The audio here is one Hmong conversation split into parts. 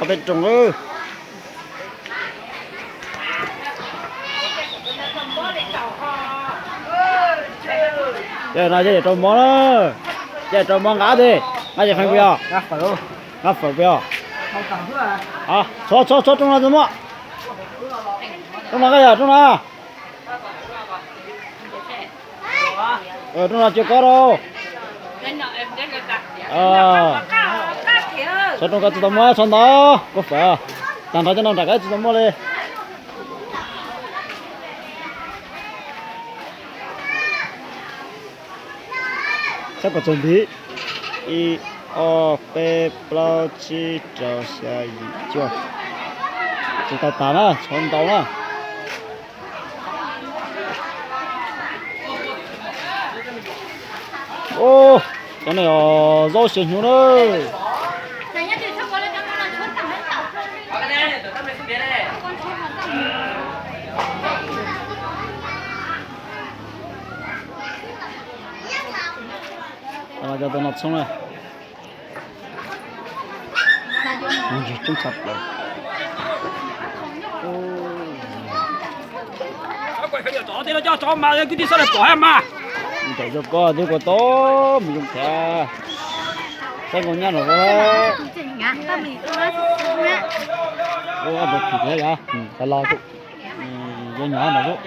Ob peb rooj lawm. Ces no ces rau mov na, ces rau mov nqa tes, nqa ces feem pem os, nqa fawm pem os. Txhob txhob txhob rooj no txog muaj, rooj no nqa yog rooj no. Rooj no cia koj rau. Txhob rooj koj tsis tau muaj txhob ntau, koj fawm tag nrho coj no nram koj tsis tau muaj li. Saib kom txog ntiv, ib, ob, peb, plaub, tsib, rau, xya, yim, cuaj. Tsis tau tas na, tshuav ntau na. Cov no yog zaub siav hnyuv na. Cov no txhob na. Ntsis coob tshaj plaws. Cov mas kwv tij sawv daws pom mas. Ntawm yog koj twb kua tau mus zoo thiab. Saib nkaus nyab no. Ua ab pim thiab yog, los los, yog nyab no lub.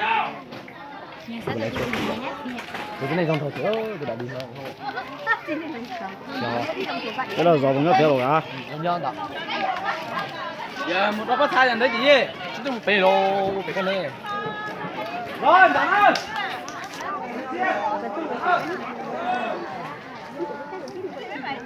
Tus nej zoo nraug ces tus dam di no. Peb los zov mus nyob pem los a. Mus rau pob txha ntawd ces tsis tuaj mus pem los pem koj ne. Los ntawm na.